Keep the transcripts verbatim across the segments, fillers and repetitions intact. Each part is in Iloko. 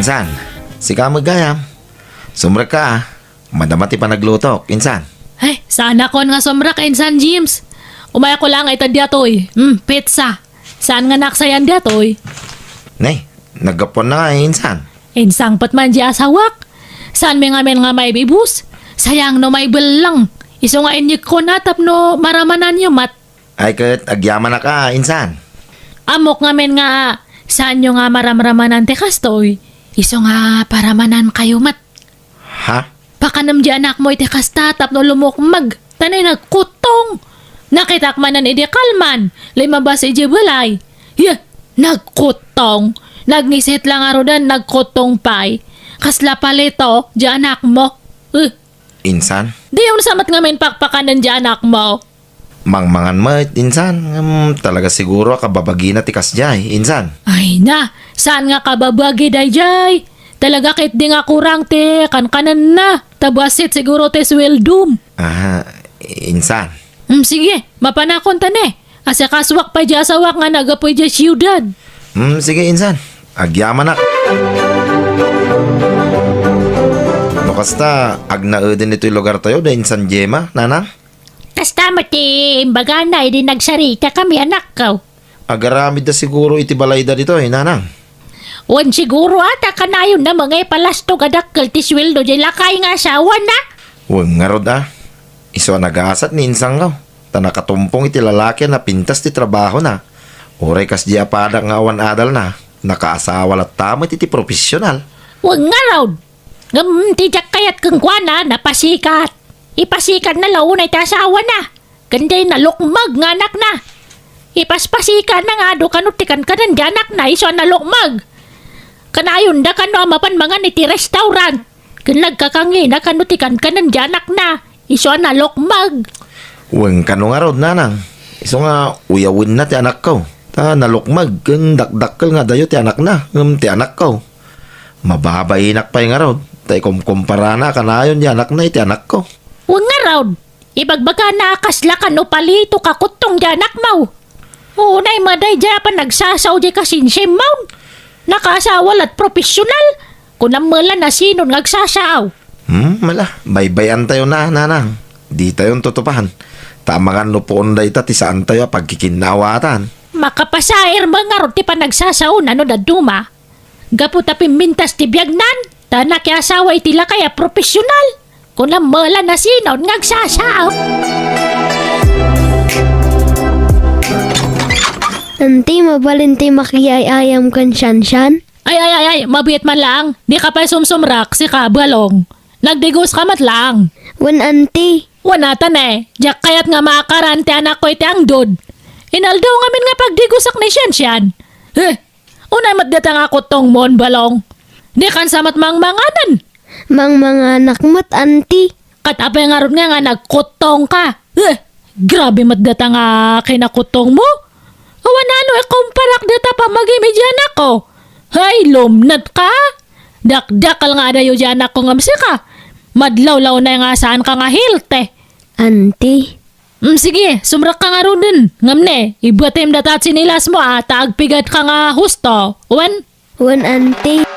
Insan, sika met gayam. Sumrekka, a. Madama ti panaglutok, insan. Ay, saanakon nga sumrek, insan James. Umayakon laeng ita daytoy. Hmm, pizza. Saan nga naksayan daytoy? Nay, naggapuanna nga, insan. Insangpet man di asawak. Saanmi ngamin nga maibibus? Sayang no maibellang. Isu nga inyegkon a tapno maramananyo met. Ay ket agyamanak a, insan. Ammok ngamin nga saanyo nga maramramanan ti kastoy. Isu nga paramanankayo met. Ha? Pakanem di anakmo iti kasta tapno lumukmeg. Ta nay nagkuttong. Nakitak manen idi kalman, limabas idiay balay. Yeh, nagkuttong. Nagngisit la ngaruden, nagkuttong pay. Kasla palito di anakmo. Eh, Insan? Diyon sa met ngamin pakpakanen di anakmo. Mangmangan met, insan. Ngem talaga siguro a kababagina ti kasdiay, insan. Ay na, saan nga kababagi daydiay? Talaga ketdi nga kurang ti kankanenna. Ta bassit siguro ti suweldom. Ah, insan. Hmm, sige, mapanakon ta ne. Asikasuak pay di asawak nga naggapu idiay siudad. Hmm, sige, insan. Agyamanak. No kasta, agnaeden itoy lugartayo da insan Gemma, nanang? Kasta met ti imbagana idi nagsaritakami, anakko. Agaramidda siguro iti balayda ditoy, nanang. Wen siguro a ta kanayonna met nga ipalastog a dakkel ti sueldo diay lakay nga asawana. Wen ngarud a. Isu a nagasat ni insangko. Ta nakatumpong iti lalaki a napintas ti trabahona. Uray kasdi a padak nga awan adalna, nakaasawa latta met iti profesional. Wen ngarud. Ngem ti diak kayat kenkuana, napasikat. Ipasikatna la unay ti asawana. Ken diay nalukmeg nga anakna. Ipaspasikatna nga adu kano ti kankanen di anakna isu a nalukmeg. Kanayonda kano a mapan mangan iti restaurant. Ken nagkakangina kano ti kankanen di anakna isu a nalukmeg. Wen kano ngarud, nanang. Isu nga uyawenna ti anakko. Ta nalukmeg ken dakdakkel nga adayo ti anakna, ngem ti anakko. Mababainak pay ngarud, ta ikomkomparana a kanayon ti anakna iti anakko. Wen ngarud, ibagbagana a kasla kano palito kakuttong ti anakmo. Unay met daydiay a panagsasao diay kasinsimmon. Nakaasawa la't profesional. Kunam met la nasinon nga agsasao. Hmm, mala, baybay-antayo na, nanang. Ditayon tutupan. Ta amangan no puon dayta ti saantayo a pagkikinnaawatan. Makapasair met ngarud ti panagsasaona no dadduma. Gapu ta pimmintas ti biagnan, ta nakiasawa iti lakay a profesional. Kunam met la nasinon nga agsasao. Anti, mabalin ti makiay-ayam ken siansian? Ay, ay, ay, ay, mabiit man laang. Dika pay sumsumrak, sika, Balong. Nagdigoska met laang. Wen, anti. Wen, ata ne, diak kayat nga maakaran ti anakko iti angdod. Inaldaw ngamin nga pagdigosak ni siansian. Heh, unay met dayta nga kuttongmon, Balong. Dikan sa met mangmanganen. Mangmanganak met, anti. Ket apay ngarud nga, nga nagkuttongka? Eh, grabe met dayta nga kinakuttongmo. Awan no ikumparak dayta pammagim iti anakko. Hay, lumnetka. Dakdakkel nga adayo ti anakko ngem sika. Madlawlawna nga saanka nga healthy. Anti. Mm, sige, sumrekka ngaruden. Ngem ne, ibatem dayta a tsinilasmo a, ta agpigatka nga husto. Wen? Wen, anti.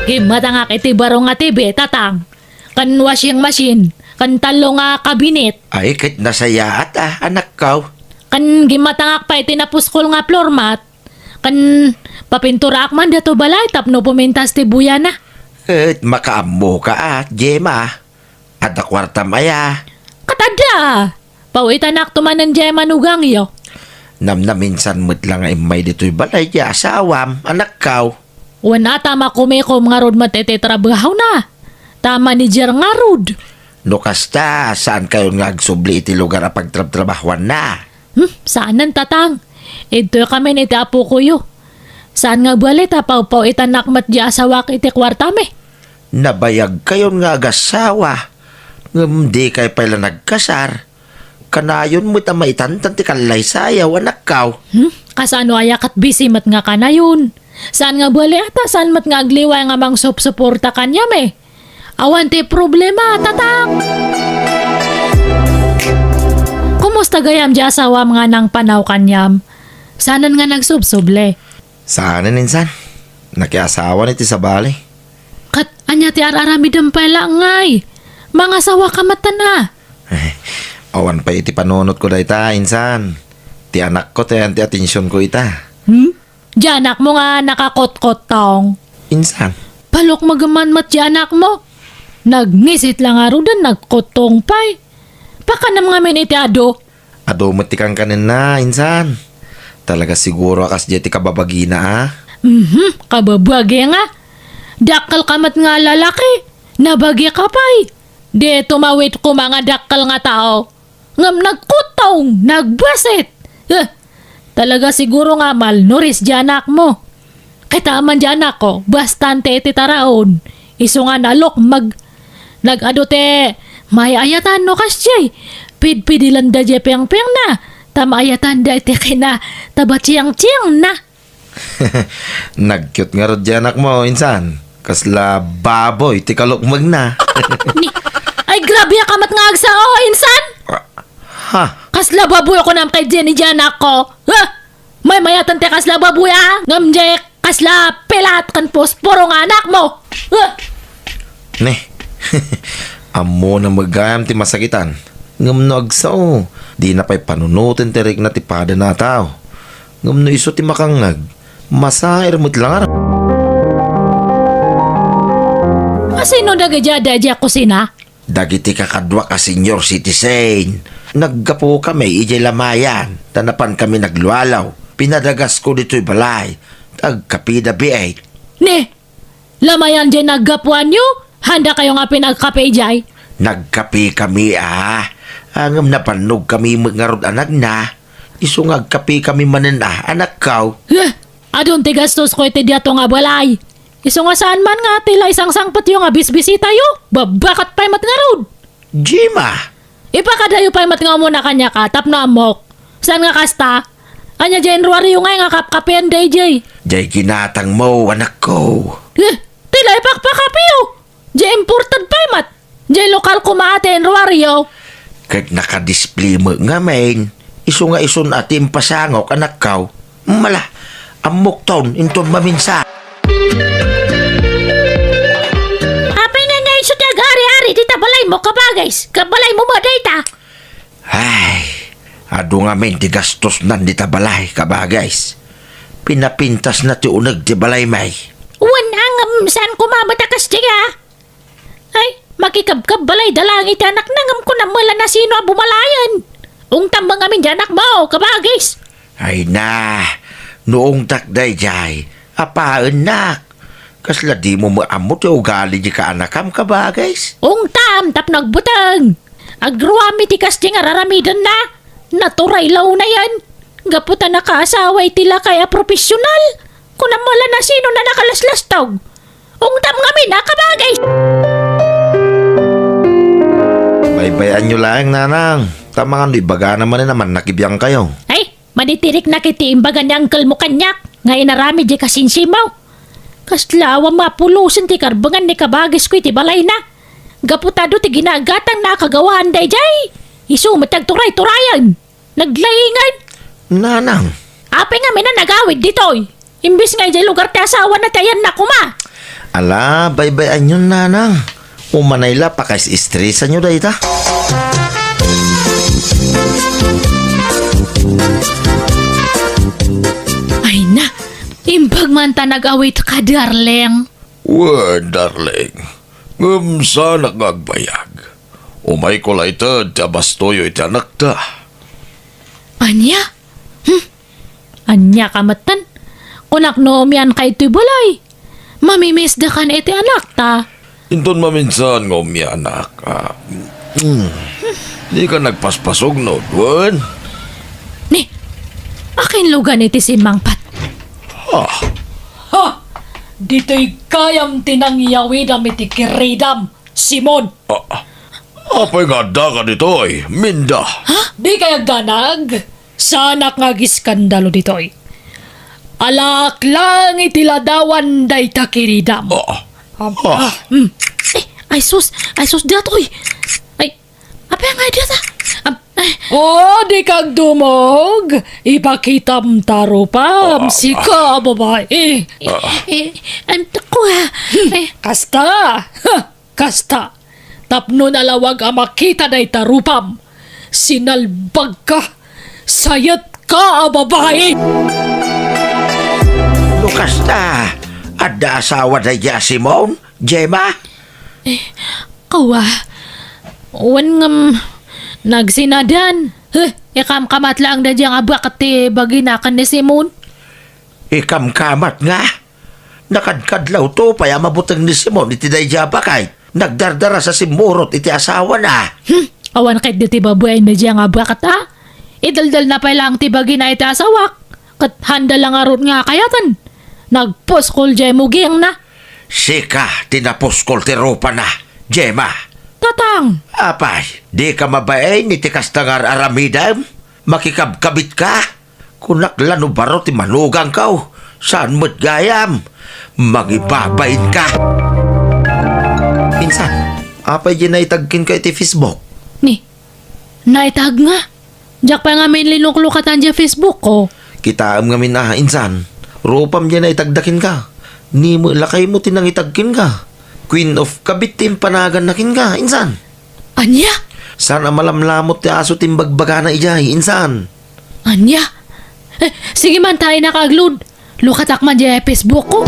Gimmatangak iti baro nga T V, tatang. Ken washing machine, ken tallo nga kabinet. Ay, ket nasayaat a, anakko. Ken gimmatangak pay iti napuskol nga floor mat. Ken papinturaak man daytoy balay tapno pumintas ti buyana. Ket makaammoka a, Gemma. Adda kuartam aya? Ket adda! Paw-itanakto manen diay manugangyo. Namnaminsan met la nga immay ditoy balay ti asawam, anakko. Wen, a, ta makumikom ngarud met iti trabahona. Ta manager ngarud. No kasta, saankayon nga agsubli iti lugar a pagtrabtrabahoanna? Hmm, saanen, tatang. Idtoykamin iti apokoyo. Saan nga bali ta pawpaw-itanak met di asawak iti kuartami. Nabayagkayon nga agasawa, ngem dikay pay la nagkasar. Kanayon met a maitantan ti kallaysayaw, anakko. Hmm? Kasano aya ket busy met nga kanayon? Saan nga bali a ta saan met nga agliway nga mangsupsuporta kaniam, eh? Awan ti problema, tatang! Kumusta gayam di asawam nga nangpanaw kaniam? Saanen nga nagsubsuble? Saanen, insan. Nakiasawan iti sabali. Ket ania ti ar-aramidem pay la ngay? Mangasawa ka met a. Eh, awan pay iti panunotko dayta, insan. Ti anakko ti ayan ti atensionko ita. Hmm? Diay anakmo nga nakakotkottong. Insan. Palukmegem man met diay anakmo. Nagngisit la ngaruden, nagkottong pay. Pakanem ngamin iti adu. Adu met ti kankanenna, insan. Talaga siguro a kasdiay ti kababagina, a? Mhm, kababagi nga. Dakkel ka met nga lalaki. Nabagi ka pay. Di tumawid koma nga dakkel nga tao. Ngem nagkutong, nagbasit. Eh, talaga siguro nga malnourished diay anakmo. Kita man diay anakko, bastante iti taraon. Isu nga nalukmeg. Nag-adu ti maay-ayatan no kasdiay. Pidpidilanda diay piangpiangna. Ta maayatanda iti kina, ta batsiangtsiangna. Nagcute ngarud diay anakmo, insan. Kasla baboy ti kalukmegna. Ni, ay, grabe ka met nga agsao, insan! Ha? Kasla baboy ko nam kay Jenny diay anakko. Ha? Maymayatan ti kasla baboy, a? Ngem diay kasla pilat ken posporo nga anakmo. Ha? Ne. Ammona met gayam ti masakitan. Ngem no agsao, dina pay panunoten ti rikna ti padana a tao. Ngem no isu ti makangngeg, masair met la ngarud. Asino dagiti ada idiay kusina? Dagiti kakaduak a senior citizen. Naggapu kami idiay lamayan, ta napan kami naglualaw. Pinadagas ko ditoy balay, ta agkapida biit. Ne, lamayan diay naggapuanyo? Handa kayo nga pinagkape idiay? Nagkape kami, a. Ngem nabannog kami met ngarud a nagna. Isu nga agkape kami manen a, anakko. Eh, adun ti gastosko iti diato nga balay. Isu nga saan man nga ti la isangsangpetyo nga bisbisitayo, babbakat pay met ngarud. Jima! Ipakadayo pay met nga umuna kaniak a, tapno ammok. Saan nga kasta? Ania diay inruariyo ngay nga kapkapean daydiay? Diay ginatangmo, anakko. Eh, ti la ipakpakapeyo. Diay imported pay met. Diay lokal koma ti inruariyo. Ket nakadisplay met ngamin. Isu nga isun a ti impasangok, anakko. Mala, ammokton inton maminsan. Apay nga nga isu ti agari-ari dita balaymo, kabagis? Kabalaymo met dayta? Ay, adu ngamin ti gastosnan dita balay, kabagis. Pinapintasna ti uneg ti balaymi. Wen, ngem saan koma met a kasdiay, a? Ay, makikabkabbalayda laeng iti anakna ngem kunam met la no sino a bumalayen. Ungtam met ngamin diay anakmo, kabagis. Ay na, no ungtak daydiay, apaennak. Kasla dimo met ammo ti ugali diay kaanakam, kabagis? Ungtam tapno agbuteng. Agruam iti kasdiay nga raramidenna. Naturay la unayen. Gapu ta nakaasawa iti lakay a profesional. Kunam met la no sino a nakalaslastog. Ungtam ngamin a, kabagis. Baybay-anyo laeng, nanang. Ta amangan no ibagana manen a mannakibiangkayo. Ay, madi ti riknak iti imbaga ni angkelmo kaniak nga inaramid diay kasinsimaw. Kasla awan mapulosen ti karbengan ni kabagisko iti balayna. Gapu ta adu ti ginagatangna a kagawaan daydiay. Isu met ti agturay-turayen. Naglaingan. Nanang. Apay ngamin a nagawid ditoy? Imbes nga idiay lugar ti asawana ti ayanna koma. Ala, baybay-anyon, nanang. Umanay la, pakaes-estresanyo dayta. Ay na, imbag man ta nag-awit ka, darling. Wen, darling. Ngem saanak nga agbayag. Umayko la ited ti abastoyo iti anakta. Ania? Hmm? Ania ka metten? Kunak no umianka itoy balay. Mamimiisdakan iti anakta. Inton maminsan nga umianak, a, mm, dika nagpaspasugno, wen? Ni, akin lugan iti simmangpet? Ha? Ha! Ditoy gayam ti nangyawidam iti kiridam, Simon! A, apay nga addaka ditoy, Minda? Ha? Dikay agdanag? Saanak nga agiskandalo ditoy. Alaak laeng iti ladawan dayta kiridam. A, Am-, a. Ah, mm. Eh, ay sus, ay sus, datoy. Ay, apay nga data? Am-, O, di kagdumog. Ipakitam ta rupam. Ah. Sika a babai. Eh, eh, em, kua. Eh, kasta. Ha, kasta. Tapno nalawag a makita dayta rupam. Sinalbagka. Sayetka a babai. No kasta, adda asawa daydiay a Simon, Gemma? Eh, kua. Wen ngem, nagsinadan. Heh, ikamkamat laeng daydiay nga abaket ti bagina ken ni Simon. Ikamkamat nga? Nakadkadlawto pay a mabuteng ni Simon iti daydiay a baket. Nagdardaras a simmurot iti asawana. Hmm, awan ket daydiay babaen daydiay nga abaket, a? Idaldalna pay laeng ti bagina iti asawak. Ket handa la ngarud nga kayaten. Nagpuskol diay mugingna. Sika ti napuskol ti rupana, Gemma. Tatang! Apay, dika mabain iti kasta nga ar-aramidem? Makikabkabitka? Kunak la no baro ti manugangko. Saan met gayam? Mangibabainka. Insan, apay diay naitag kenka iti Facebook? Ni, naitag nga? Diak pay ngamin linuklukatan diay Facebook ko. Kitaem ngamin a, insan. Rupam diay naitagda kenka. Ni met lakaymo ti nangitag kenka. Queen of Kabit ti impanaganna kenka, insan. Ania? Saan a malamlamot ti aso ti imbagbagana idiay, insan. Ania? Eh, sige man, ta innak aglud. Lukatak man diay Facebook ko.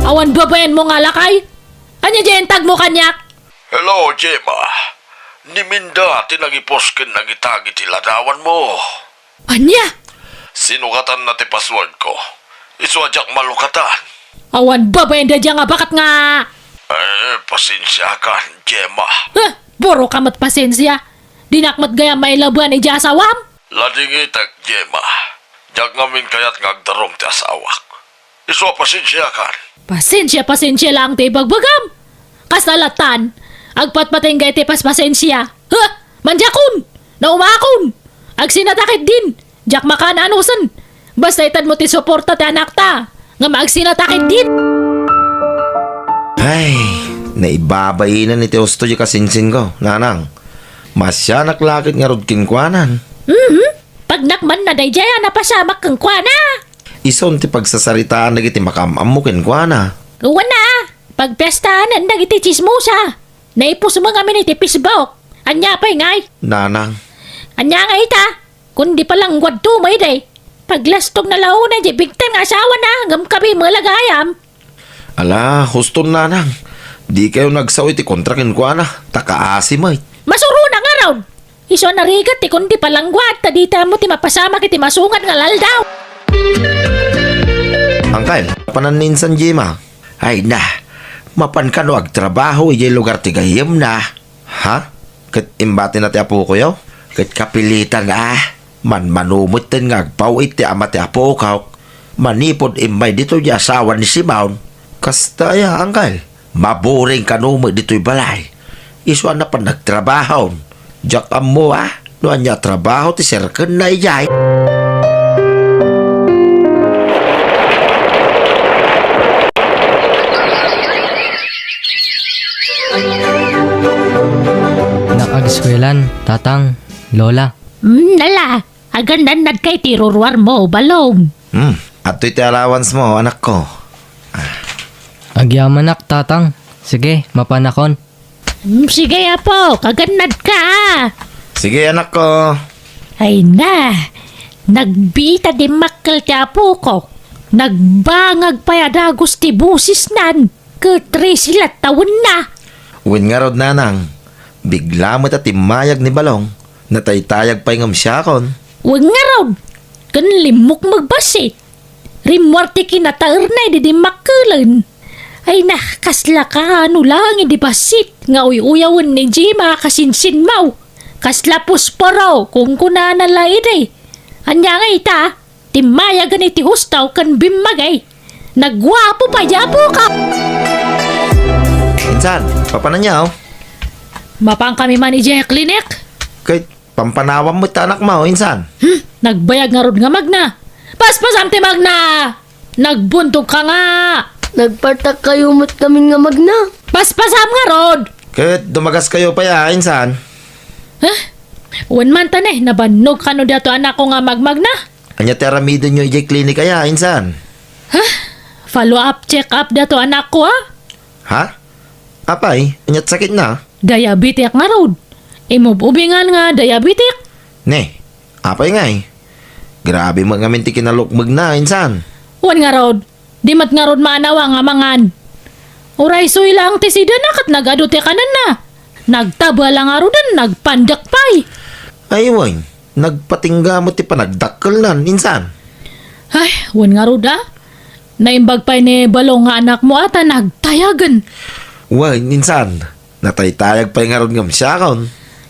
Awan babaenmo nga lakay? Ania diay intagmo kaniak? Hello, Gemma. Ni Minda ti nangipos ken nangitag iti ladawanmo. Ania? Sinukatanna ti passwordko. Isu a diak malukatan. Awan babaen daydiay nga abaket nga. Eh, pasensiakan, Gemma. Huh, buroka met pasensia. Dinak met gayam mailabuan idiay asawam. Ladingitek, Gemma. Diak ngamin kayat nga agdarum ti asawak. Isu a pasensiakan. Pasensia, pasensia laeng ti ibagbagam. Kasta lattan, agpatpatengga iti paspasensia. Huh! Mandiakon! Naumakon! Agsinatak ketdin! Diak makaan a anusen. Basta itedmo ti suporta ti anakta. Ngem agsinatak ketdin! Ay, naibabainan iti husto diay kasinsinko, nanang. Masianak la ket ngarud kenkuanan. Mhm. Pagnak man na daydiay a napasamak kenkuana. Isun ti pagsasaritaan dagiti makaam-ammo kenkuana. Wen a, pagpiestanen dagiti tsismosa. Naipusmo ngamin iti Facebook. Ania pay ngay? Nanang. Ania ngay ita? Kundi palangguadto met idi. Paglastogna la unay diay bigtan nga asawana, ngem kabi met la gayam. Ala, huston nanang. Dikayo nagsao iti kontra kenkuana, ta kaasi met. Masurona ngarud! Isu a narigat ti kundi palangguad, ta dita ammo ti mapasamak iti masungad nga aldaw. Angkel, panan ni insan Gemma? Ay na, mapan kano agtrabaho idiay lugar ti gayyemna? Ha? Ket imbatina ti apokoyo? Ket kapilitan a, manmano metten nga agpaw-it ti ama ti apokok, manipud immay ditoy ti asawa ni Simon. Kasta aya, angkel? Maburing kano met ditoy balay. Isu a napan nagtrabahon. Diak ammo a no ania a trabaho ti serkenna idiay. Nakageskuelan, tatang, lola. Hmm, ala, agannadka iti ruruarmo, Balong. Hmm, adtoy ti allowance mo, anakko. Agyamanak, tatang. Sige, mapanakon. Hmm, sige, apo, agannadka. Sige, anakko. Ay na, nagbiit a dimmakkel ti apoko. Nagbangag pay a dagus ti bosisnan. Ket trese la tawenna. Wen ngarud, nanang, bigla met a timmayag ni Balong. Nataytayag pay ngem siakon. Wen ngarud, ken limmukmeg bassit. Rimmuar ti kinataerna idi dimmakkelen. Ay na, kasla kaano laeng idi bassit nga uy-uyawen ni Gemma a kasinsinmo. Kasla posporo, kunkunana la idi. Ania ngay ita? Timmayagen iti husto ken bimmagay. Nagguapo pay diay apok. Insan, papananyo? Mapankami man idiay klinik. Ket pampanawam met ti anakmo, insan. Hmm, nagbayag ngarud nga magna. Paspasam ti magna! Nagbuntogka nga! Nagpartakkayo met ngamin nga magna. Paspasam ngarud! Ket dumagaskayo pay a, insan. Ha? Wen man ta ne, nabannog kano dato anakko nga magmagna? Ania ti aramidenyo idiay klinik aya, insan? Ha? Follow up, check up dato anakko, ha? Ha? Apay, ania ti sakitna? Diabetic ngarud. Imub-ubingan nga diabetic. Ne, apay ngay? Grabe met ngamin ti kinalukmegna, insan. Wen ngarud, di met ngarud maanawa nga mangan. Uray soy laeng ti sidana ket nag-adu ti kanenna. Nagtaba la ngaruden, nagpandek pay. Ay, wen, nagpatingga met ti panagdakkelnan, insan. Ay, wen ngarud, a. Naimbag pay ni Balong nga anakmo a ta nagtayagen. Wen, insan, nataytayag pay ngarud ngem siakon.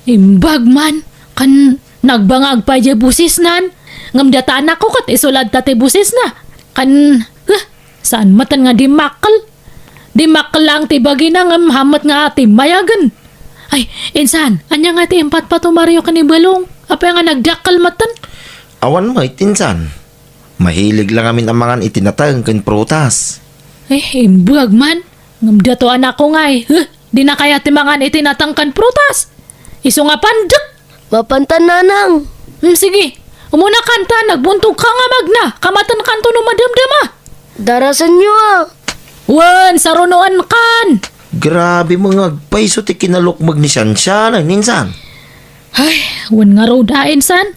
Imbag man, ken nagbangag pay diay bosisnan. Ngem data anakko ket isu latta ti bosisna. Ken, huh, saan metten nga dimmakkel. Dimmakkel laeng ti bagina ngem haan met nga timmayagen. Ay, insan, ania nga ti impatpatumaryo ken ni Balong? Apay nga nagdakkel metten? Awan met, insan. Mahilig la ngamin a mangan iti nateng ken prutas. Eh, imbag man. Ngem dato anakko ngay, huh, dina kayat ti mangan iti nateng ken prutas. Isu nga pandek. Mapantan, nanang. Hmm, sige. Umuna kanta, nagbuntog ka nga magna. Kamaten kanto no madamdama. Darasenyo, a. Wen, sarunoan kan. Grabe mo nga agpayso ti kinalukmeg ni Siansiana, insan. Ay, wen ngarud a, insan.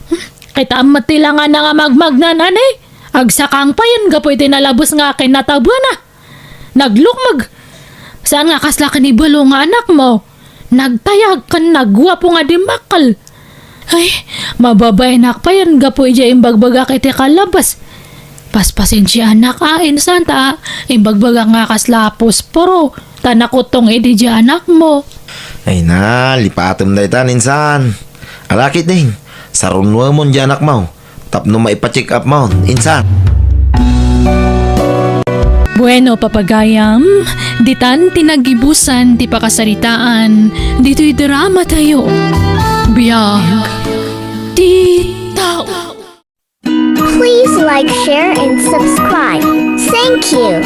Hmm, kitaem met ti langana nga magmagnan, a ne. Agsakang payen gapu iti nalabes nga kinnatabana. Naglukmeg. Saan nga kasla ken ni Balong nga anakmo? Nagtayag ken nagguapo nga dimmakkel. Ay, mababaenak payen gapu idiay imbagbagak iti kalabes. Paspasensianak a, insan, ta imbagbagak nga kasla posporo, ta nakutong idi diay anakmo. Ay na, lipatem dayta, insan. Ala ketdin, sarunoemon diay anakmo tapno maipa-check up mon, insan. Bueno, papagayam, ditan ti naggibusan ti pakasaritaan ditoy dramatayo. Biag ti tao. Please like, share, and subscribe. Thank you.